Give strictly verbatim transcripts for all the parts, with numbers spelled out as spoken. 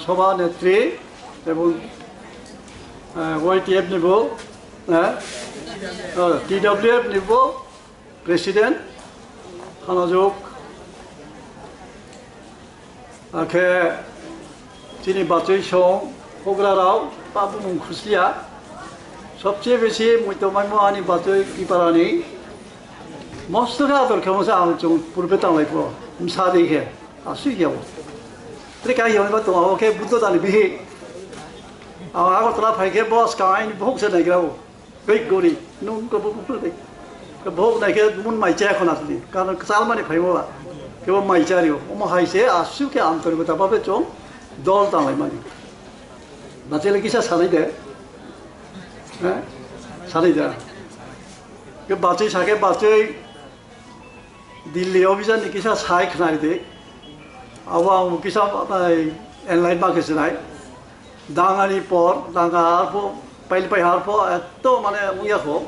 Sabha Netri, ebong, eh, Y T F nibo, eh, eh, T W F nibo President, Hanajok, akhe chini bachoi song, hogra rao, pa bumung khusiya, sobche besi muito maimo ani bachoi kiparani, mosto khe ador khe mosa ang chung purbe tanglai pho, msa dei khe. Asui ya bo. Tre kai yong ba tong abo khe Buddho dani bihi. Aw Agartala phai khe bus ka aini bohok se nai grabo. Bek gori. Nung ko bohok de. Ko bohok nai khe mun mai cha khona sini. Karon sal mani phai mo ba. Khe bo mai cha rio. Omo hai se asu khe antorgota babe chong dol tanglai mani. Bachele kisa sanai de. He? Sanai de. Khe bachoi sa khe bachoi Delhi officer ni kisa sai khnai de. Abo ang kisa, ai, enlight ma khe sinai. Dangani por, danga harpo, pail pai harpo, eto mane wngya kho.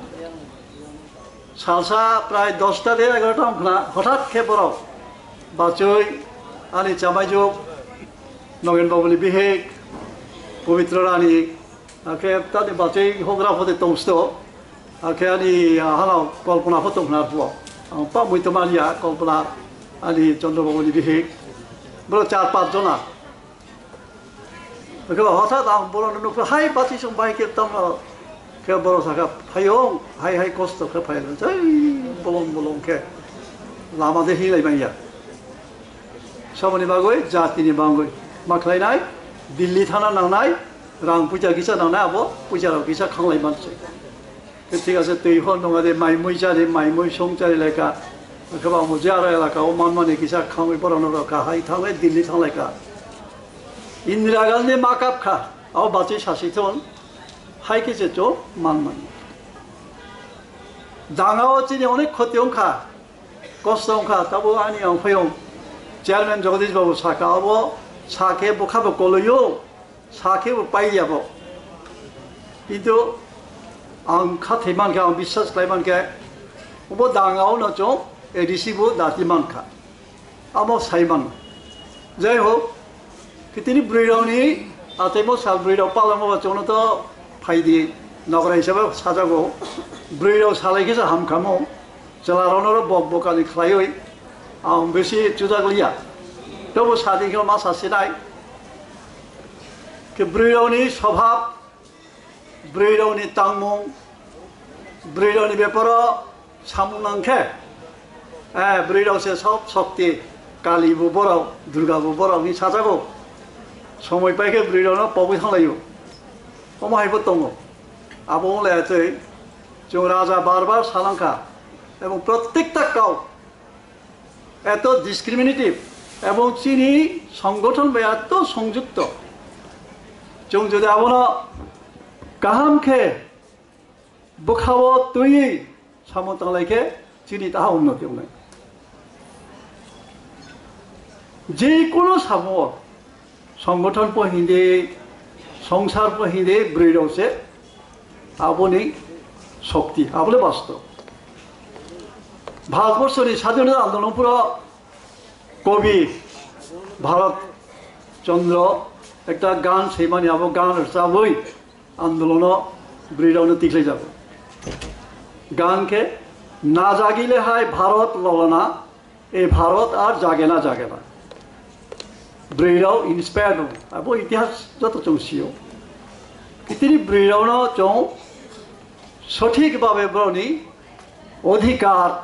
Salsa prai dosta de egarota wng khna, hothat khe borok. Bachoi, ani chamaijuk, Nogen Babuni bihik, Pabitra Rani, akhe tani bachoi hogra phode tongsto. Akhe ani, ah, hano Kalpana pho tong khna phuo. Ang pa mui tongmani ya Kalpana ani Chandra Babu ni bihik. Bro char panch jona. Akhe hothat ang boro nukho hai bati song bai khe tamo khe boro saka phayong hai hai kosto khe phayong. Jai bolong bolong khe lama de hilai manya. Saboni bagwi jatini bagwi ma khlainai, Delhi thana nangnai, rang puja kisa nangnai, abo puja rok kisa khanglai manse. Khe thik ase, twi hor nonga de mai mui chari, mai mui song chari laika. Khe ba mo je aro elaka o manmani kisa khangwi borok no rok ka hai thanglai, Delhi thanglaika. Indira Gandhi ma kap kha, abo bachwi sasi thon, hai khe se cho manmani. Danga o chini onek khoti wng kha. Kosto wngkha, tabo ani ang phayung chairman Jagadish Babu saka, abo sakhe bwkha bo koloio, sakhe bo paiya bo. Kintu ang khathai mankha, ang biswas khlai mankha, obo dangao no chwng A D C bo dati mankha. Amo sai mano. Jai hok, Kitini bwrwi rokni athaimo sal bwrwi rok palamo ba chwngno to phaidi nogra hisabe sajago. Bwrwi rok salai khe se hamkhamo. Chwla rokno ro bok bokani khlaiwi ang bisi chujak liya. Tobo sadi khe ma sasinai. Khe bwrwi rokni sobhab, bwrwi rokni tangmung, bwrwi rokni beparo samung nang khe, eh, bwrwi rok se sob shokti, Kali bo borok, Durga bo borok ni sajago. Somoi pai khe bwrwi rokno pogwi thanglaio. Omo hai bo tongo. Abo wng lai twi chwng raja bar bar salangkha. Ebong prottekta kau eto discriminative ebong chini songgothon bai eto songjukto. Chwng jodi abono kaham khe bwkhao twiwi samung tanglai khe chini taha unnoti wngnai. Je kono samung Songgothon po hindi, songsar po hindi, bwrwi rok se aboni shokti, abole basto. Bharatborsoni sadhina andolon puro kobi Bharat Chandra ekta gan seimani abo gan rwchabwi andolono bwrwi rokno tikhlai jago. Gan khe na jagile hai Bharat lolana, e Bharat ar jage na jage na. Bwrwi rok inspire dong. Abo itihas joto chwng sio. Kitini bwrwi rokno chwng sothik babe borokni odhikar,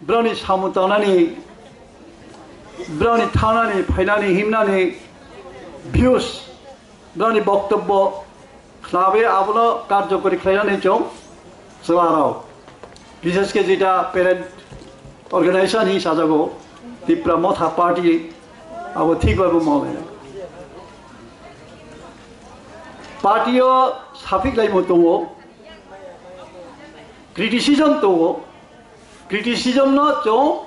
borokni samung tangnani, borokni thangnani, phainani, himnani views, borokni boktobbo khnabe abono karjokori khlainani chwng chwlarok. Bishesh khe jeta parent organization hi sajago Tipra Motha Party, abo thik bai bo mole. Party o saphik lai mo tongo, criticism tongo, criticism no chwng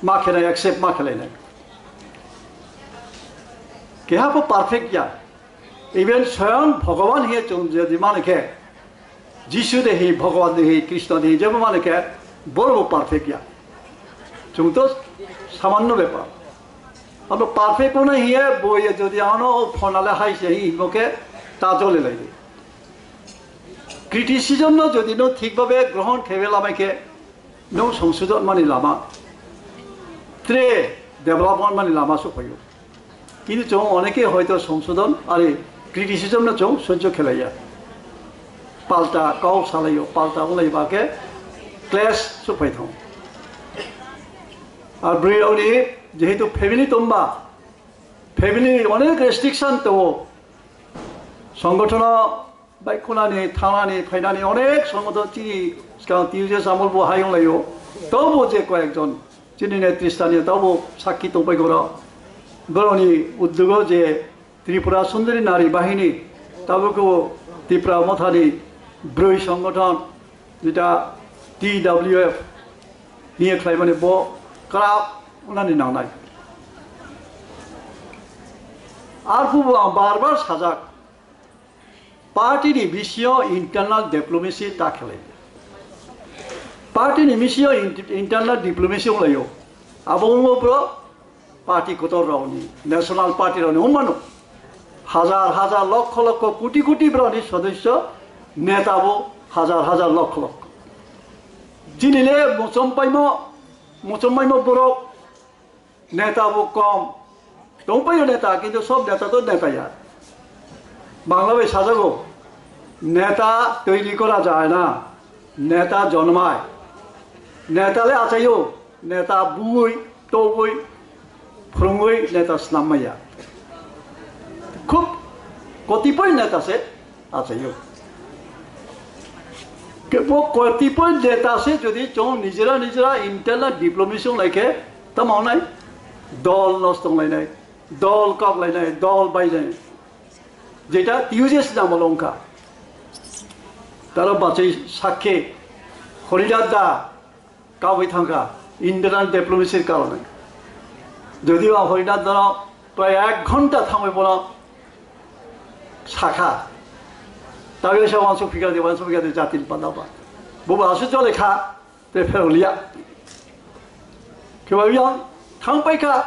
ma khelai, accept ma khelai nai. Keha bo perfect ya. Even Swayan Bhagavan hiya chwng jodi mani khe, Jisu de hi, Bhagavan de hi, Krishna de hi, jebo mani khe, boro bo perfect ya. Chwng to samanno bepar. Ano perfect kono hiye boye jodi ano phonale hai se hi moke ta jole lai. Criticism no jodi no thik babe grohon khebe lamai ke no songsodon mani lama tre development mani lama so phayo. Kintu chong oneke hoito songsodon ari criticism no chong sojjo khelaiya. Palta kau salayo, palta ulai ba ke clash so phai thong. Ar bwrwi rokni jehetu family tongba, family onek restriction tongo. Songothono bai khunani, thanani, phainani onek songothono chini swkang T U J S amol bo hai wnglaio. Tobo je koyekjon chini netri stani tobo sakki tongpai goro. Boroni uddogo je Tripura Sundari Nari Bahini, tabuk Tipra Mothani bwrwi songothon, jeta T W F, hiye khlaimani bo kwrak wngnani nangnai. Arphubo ang bar bar sajak, party ni bisingo internal diplomacy ta khlai. Party ni bisingo in-, internal diplomacy wnglaio. Abo wngbo bro, party kotor rokni, national party rokni wng mano. Hajar hajar, lokho lokho, koti koti borokni sodosyo, neta bo hajar hajar, lokho lokho. Chini le muchom paimo, muchom paimo borok, neta bo kom. Tong paio neta, kintu sob neta to neta ya. Bangla bai sajago, neta toiri kora jai na, neta jonmai. Neta le achaio, neta bui, tobui, phwrwngwi neta snam maya. Khub kotipoi neta se achaio. Kebo kotipoi neta se jodi chong nijera nijera internal diplomacy wng lai khe, tamo wngnai? Dol nosto wng lainai, dol kok lainai, dol bai lainai. Jeta T U J S ni amolo wngkha. Taro bachai sakhe Horinath da kabui thangkha, internal diplomacy ni karone. Jodi o Horinath dano prai ek ghonta thangwi bono sakha, tawi sa wansuk phikar di, wansuk phikar di, jati ni panda ba. Bo ba asu jole kha, te pheroliya. Khe ba yang thang pai kha,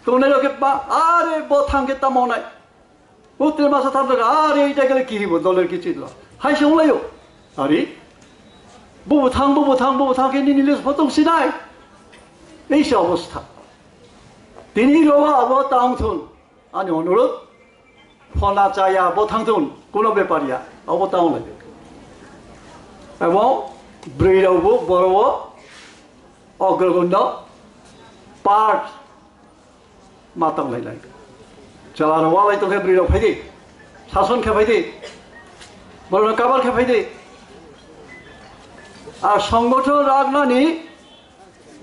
tongnai rok khe ba, are bo thang khe tamo nai. Putre masa tham daga, are ita kele kiri bo, doler kichit lo. Hai se ulayo. Ari. Bubu thang, bubu thang, bubu thang, kini nilis potong sinai. Ei se obostha. Tini rowa abo tang thun. Ani onurut. Phona chaya bo thang thun. Kuno bepar ya. Abo tang lai. Abo brei rao bo, boro bo. Ogrogondo. Part. Ma tong lai lai. Chala rok walai tong khe bwrwi rok phai di. Sason khe phai di. Borok no kabar khe phai di. A songgothon raknani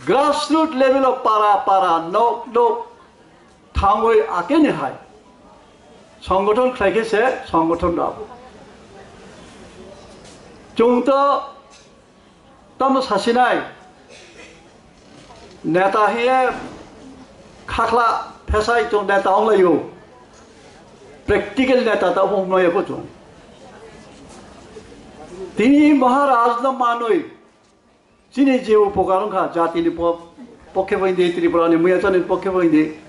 grassroot level o para para nok nok thangwi akeni hai. Songgothon khlai khe se songgothon rok. Chwng to Tamo sasinai neta hiye khakhla phesai chwng neta onglaio. Practical neta ta onglaio ko chwng. Tini Maharaj no manwi chini je upokar wngkha jatini po-, pokhe bo hindi, Tripura ni muya chani pokhe bo hindi.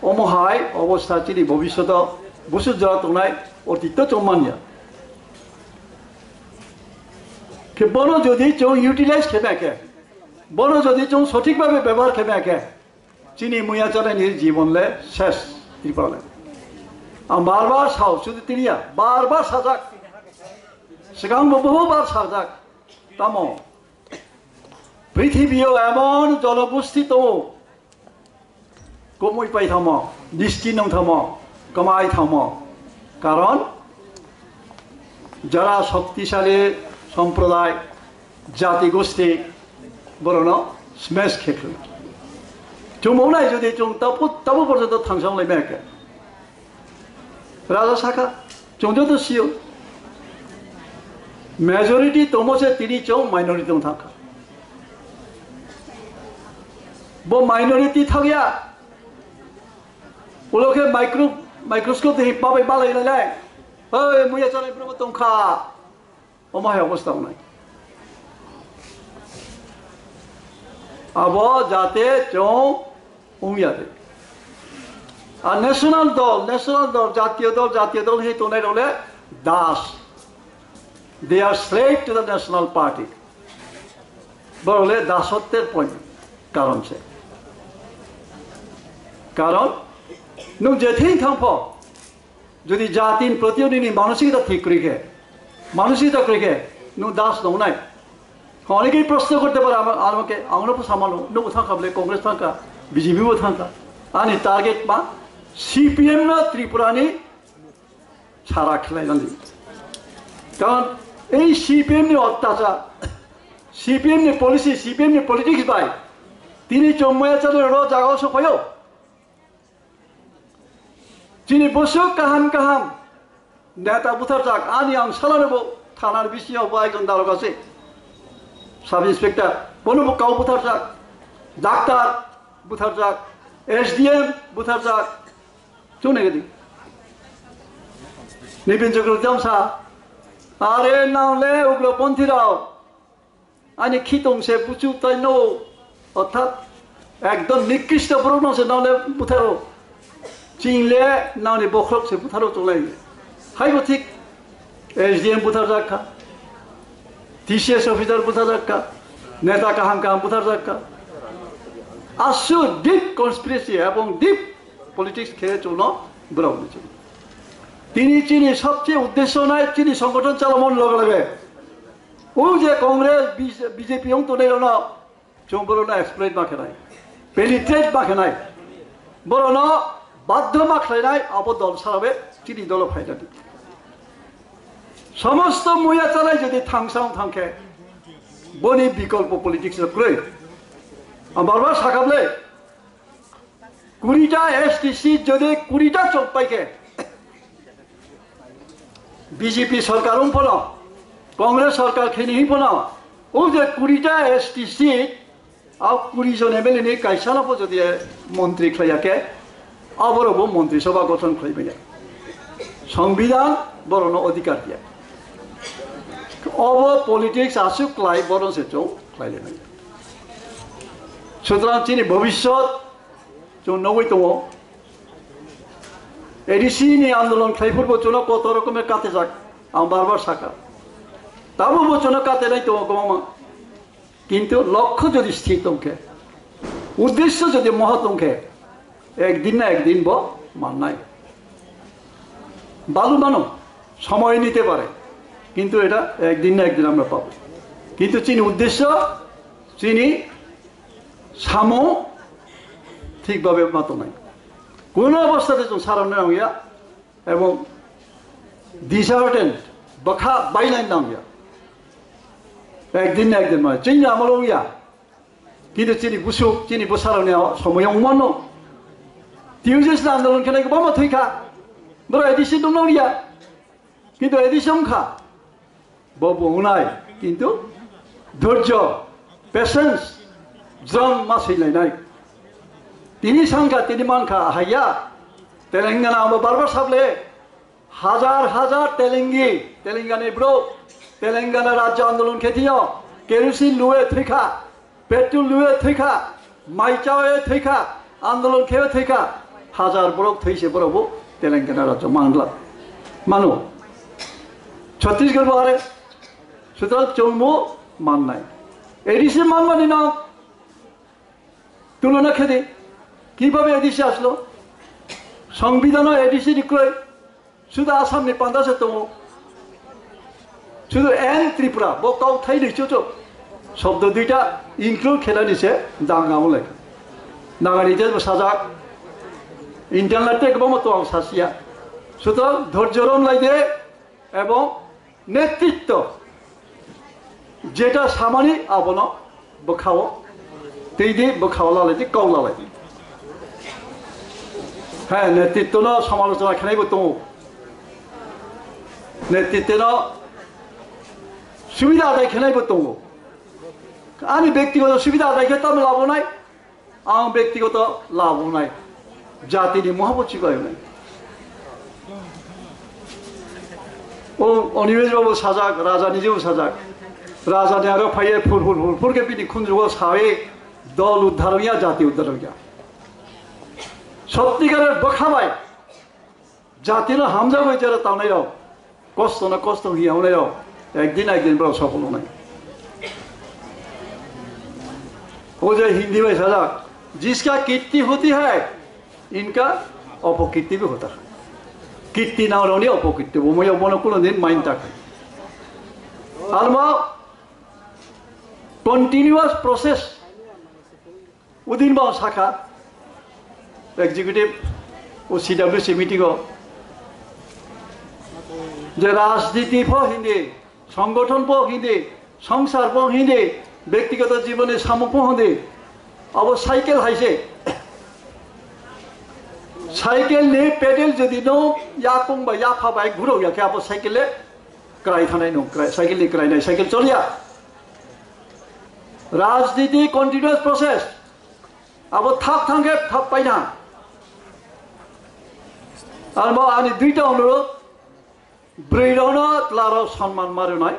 Omo hai obostha chini bhobishoto busu jora tongnai otito chong manya. Khe bono jodi chong utilize khe na khe, bono jodi chong sothik bhabe bebohar khe na khe, chini muya chani ni jibon le ses Tripura le. Ang bar bar sao, sudu tiniya, bar bar sajak. Swkang bo boho bar sajak. Tamo? Prithibi o emon jonogosti tongo, kumui pai thamo, nisti nung thamo, kamai thamo. Karon jara shoktisali somproday, jati gosti, borono smash khe khwlai. Chumung nai jodi chung tapu, tapu porjonto thangsong lai mekhe. Raja saka, chwng joto sio. Majority tongmo se tini chwng minority tong thangkha. Bo minority thangya. Ulo khe micro-, microscope de babai balai lai lai. Oi, muya chonai bro tongkha. Omo hai obostha wngnai. Abo jate chwng wngya de. Ar national dol, national dol, jatiyo dol, jatiyo dol hei tongnai rok le das. They are slave to the national party. Borok le dasotwer point karon se. Karon nwng je thing thang pho, jodi jati ni proti nini manosikota thik kwrwi khe, manosikota kwrwi khe nwng das nongnai. অনেকেই প্রশ্ন করতে পারে আমার, আমাকে, আমরা তো সামান্য, নবু থাকা বলে কংগ্রেস থাকা, বিজেপি ও থাকা। Ani target ma C P M no Tripura ni sara khlai nani. Karon ei C P M ni ottachar, C P M ni policy, C P M ni politics bai tini chongmaya chalo ro jaga o sokhayo. Chini bwswk kaham kaham neta butharjak, ani ang salano bo thanani bisingo bo ekjon daroga se, sub inspector, bono bo kau butharjak, doctor butharjak, S D M butharjak, chunai gadi. Nibin Chakraborty sa, are nang le ugroponthi rao, ani khitung se buchu tai no, orthat ekdom nikristo borok no se nang le butharo. Ching le nang ni bokhorok se butharo chonglai. Hai bo thik S D M butharjak kha, T C S officer butharjak kha, neta kaham kaham butharjak kha. Aswk deep conspiracy ebong deep politics khe chwngno borok ni chwng. Tini chini sobche uddesho nai chini songgothon chalomon log lage. O je Congress, B J P wng tongnai rokno chwng borokno exploit ma khenai, penetrate ma khenai, borokno badhyo ma khlainai, abo dol sarabe chini dolo phainani. Somosto muya chanai jodi thangsa wng thang khe, boni bikolpo politics rok kwrwi. Ang bar bar sakha bwle, kurita S T C jodi kurita chok pai khe, B J P sarkar wng phano, Congress sarkar khini hi phano, o je kurita S T C, a kuri jon M L A ni kaisa no bo jodi montri khlai ya khe, aborok bo montri sabha gothon khlai manya. Songbidan borokno odhikar diya. Obo politics aswk klai borok se chwng khlai le manya. Sutrang chini bhobishyot chwng nugwi tongo. A D C ni andolon khlai phurbo chwngno kotor rokomer katijak, ang bar bar sakha. Tamo bo chwngno katenai tongo kwbangma. Kintu lokho jodi sthir tong khe, uddesho jodi mohot tong khe, ekdin na ekdin bo mannai. Balu mano, সময় নিতে পারে, কিন্তু এটা একদিন না একদিন আমরা পাবো। কিন্তু chini uddesho, chini samo thikbhabe ma tongnai. Kono obostate chwng saramnai nangya, ebong disheartened, bwkha bainai nangya. Ekdin na ekdin mane chini amolo wngya. Kintu chini busuk, chini bwsarokni somoyo wngmano. Twiwi jesla andolon khenai kwbangma thwikha. Borok A D C dongno wngya. Kintu A D C wngkha. Bo bo wngnai. Kintu dhorjo, patience, jom ma swilainai. Tini sankha, tini mankha, haiya. Telengana abo barbar sable. Hajar hajar Telengi, Telengani bro, Telengana rajya andolon khe thio, kerosene lue thwikha, petrol lue thwikha, mai chawe thwikha, andolon khe thwikha, hajar borok thwise borok bo Telengana rajya mangla. Mano, Chhattisgarh bo are, sutrang chwngbo mannai. A D C manmani no তুলনা khe di, কিভাবে এডিসি আসলো? সংবিধানও ADC ni kwrwi, শুধু আসামনি পান্ডাসে tongo, শুধু এন Tripura, bo kok thai ni chuchuk, শব্দ দুইটা include khenani se danga ule. Nagani je sajak, internal te kwbangma tong ang sasia. সুতরাং ধৈর্য rom lai de, এবং নেতৃত্ব যেটা সামানি abono bwkhao tei di bwkhao lalai di kok lalai di. Heh, netritto no samalochona khenai bo tongo, netritto no subida adai khenai bo tongo. Ani bektigoto subida adai khe tamo labo nai. Ang bektigoto lab wngnai, jatini mohabo chibai wngnai. O Onimesh babu sajak, raja nijebo sajak. Raja ni aro phaiye phur phur phur phur khe bini khunjugo sawi dol uddhar wngya, jati uddhar wngya. Sottigarer bwkha bai jatino hamjagwi jera tangnairok, kosto na kosto hiya hwnnairok, ekdin ekdin borok sofol wngnai. O je Hindi bai sajak, "Jiska kirti hoti hai, inka apokirti bhi hota hai." Kirti nangrokni apokirti bo moyo bono kuno din main tak. Alma continuous process. Udin bo sakha executive o C W C meeting o je rajniti pho hindi, songothon pho hindi, songsar pho hindi, bektigoto jiboni samung pho hindi, abo cycle haise. Cycle ni pedal jodi no yakung ba yapha bai ghurok ya khe abo cycle le krai thanai no, krai, cycle ni krai nai, cycle choliya. Rajniti continuous process. Abo thak thang khe thak paina. Almo ani duita onurod, bwrwi rokno twla rok sonman ma rwnai.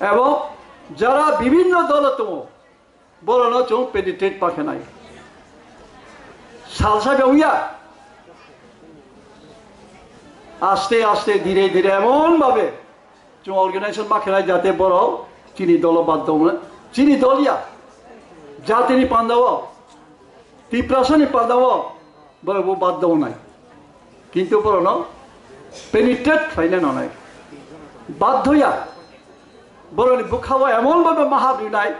Ebong jara bibinno dolo tongo, borokno chwng penetrate pa khenai. Salsa be wngya. Aste aste, dhire dhire, emon bhabe chwng organization ma khenai jate borok chini dolo bad dong, chini dol ya, jatini pandao, Tiprasani pandao borok bo bad dongnai. Kintu borokno penetrate khlaina nanai. Badhoya borokni bwkhao emon bhabe mahap rinai,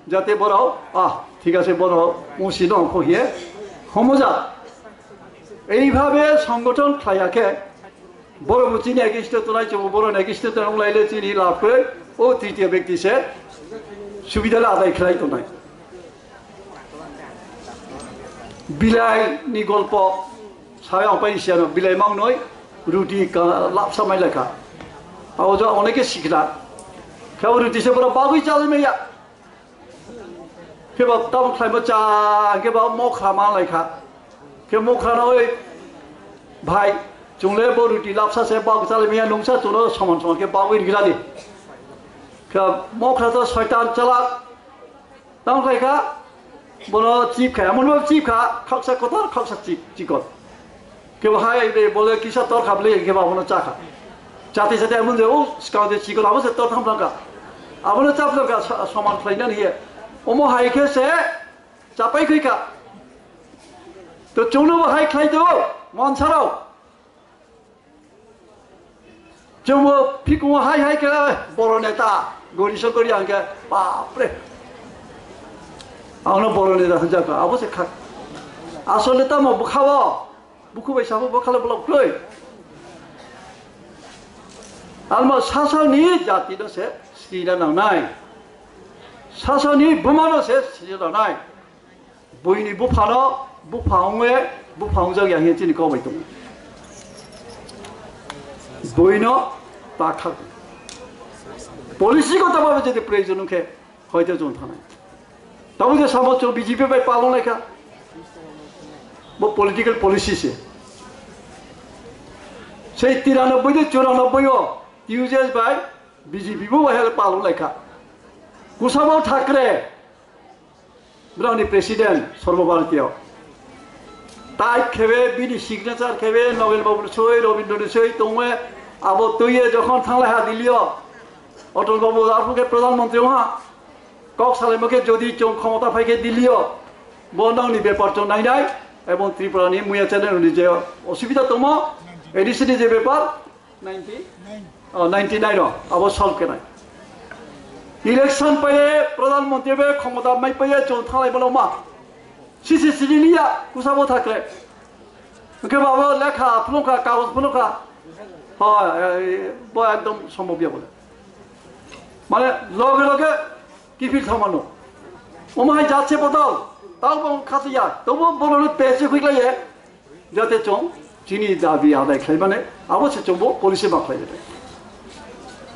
jate borok, ah, thik ase, borok musi no kho hiye homoja. Eibhabe songothon khlaiya khe borok bo chini against o tonai, chwngbo borok against o tonai, wnglaile chini lab kwrwi o tritiyo bekti se subida le adai khlai tonai. Bilai ni golpo sawi ang pai siya no, bilai mang noi ruti ka lapsa mai lekha. Abo jo oneke sikra. Khe o ruti se borok bagwi chalai maya. Khe ba tabuk khlai bo cha, khe ba mokra ma lai kha. Khe mokra no oi, "Bhai, chwng le bo ruti lapsa se bagwi chalai maya, nungsa chwng no soman soman khe bagwi rwgwla di." Khe mokra to soitan chalak. Tamo khlai kha, bono chip kha, emon bhabe chip kha, khaksa kotor, khaksa chip, chikon. Kebo hai de bole kisa tor kha bole, kebo abono cha kha. Chati chati emon je, o, swkang je chikon, abo se tor tham thang kha. Abono cha thang kha, sa-, soman khlai nani he. Omo hai khe se chapai khui kha. To chwngno bo hai khlai do, monsarok. Chwngbo phikungo hai hai khe boro neta, gori sokori ang khe, bapre. Angno boro neta hwnjak kha, abo se kha. Asole tamo bwkhao, bukhu bai sabo bwkhalo bolok kwrwi. Alma sasani jati no se srina nangnai. Sasani buma no se srina nangnai. Buini buphano bupha wngwi bupha wngjak ya hiya chini kok bai tongo. Buino ta khak. Policy gota bhabe jodi proyojon wngkhe hoito chwng thanai. Tamo je samo chwng B J P bai palong laikha. Bo political policy se. Sei tiranoboi de churanobboi o T U J S bai B J P bo bai palong laikha. Kusabo Thakre Broni president Sarva Bharatiya. Type khebe, bini signature khebe, Nogen Babu ni soi, Rabindra ni soi, tongwe, abo tuiye jokhon thanglai ha Delhi o. Atal Babu arphuke Pradhan Mantri wngha. Kok salaimo khe jodi chwng khomota phai khe Delhi o. Bo nangni bepar chwng nainai, ebong Tripura ni muya channel ni je osubida tongmo, A D C ni je bepar, Ninety? Oh, ninety nine o, abo solve khe nai. Election paye, Pradhan Mantri be khomota mai paye, chwng thanglai mano ma. Sisi sini niya, kusabo thakre. Hwnkhe babo lekha phunukha, kagoj phunukha. Hoi, eh, bo ekdom sombhob ya bole. Mane, loge loge kiphil thangmano. Omo hai jat se bodol, tao bo khatiya, tobo bono peche khuiklaye. Jate chwng chini dabi adai khlaimani abo se chwngbo policy ma khlai rwdi.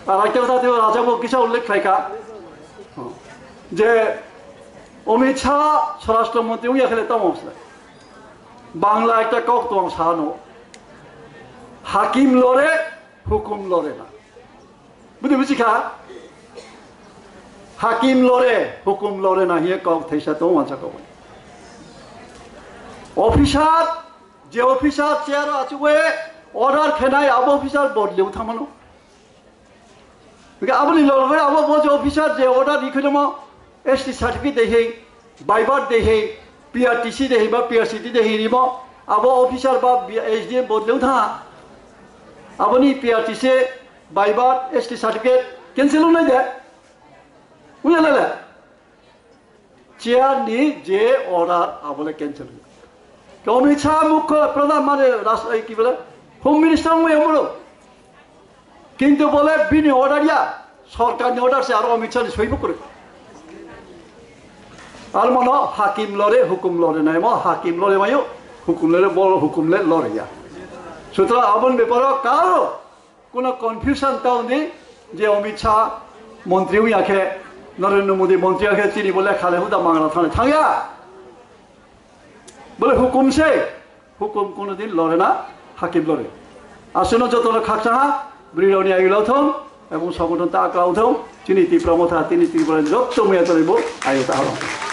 Ar ekta kotha tei raja bo kisa ullekh khlaikha je Amit Shah Swarashtra Mantri wngya khele tamo se Bangla ekta kok tong sano, "Hakim lore, hukum lore na." Budi buji kha? Hakim lore, hukum lore na hiye kok thaisa tong wansa kok. Officer, je officer chair o achugwi order khenai abo officer bodleo thangmano. Hingke aboni loge abo bo je officer je order rikhonomo S T certificate dehei, by birth dehei, P R T C dehei ba P R C T dehei rimo, abo officer ba S D M bodleo thang. Aboni P R T C, by birth, S T certificate cancel wngnai de. Wngnai le. Chair ni je order abole cancel. Ke Amit Shah mukho pradhan mane ras-, ei ki bole, Home Minister wngwi amuro. Kintu bole bini order ya, sorkar ni order se aro Amit Shah ni soi bukuri. Ar mono hakim lore, hukum lore nai mo, hakim lore mayo, hukum lore bol, hukum le lore ya. Sutra abon beparo karo Kono confusion ta wngdi je Amit Shah montri wngya khe, Narendra Modi montri wngya khe chini bo lekha le huda mangra thani thangya. Bole hukum se, hukum kono din lore na, hakim lore. Aswkno jotono khaksa ha, bwrwi rokni ayuk lao thung, ebong songothon ta akla thung, chini Tipra Motha, chini Tripura jotto muya tonwi bo ayuk ta halong.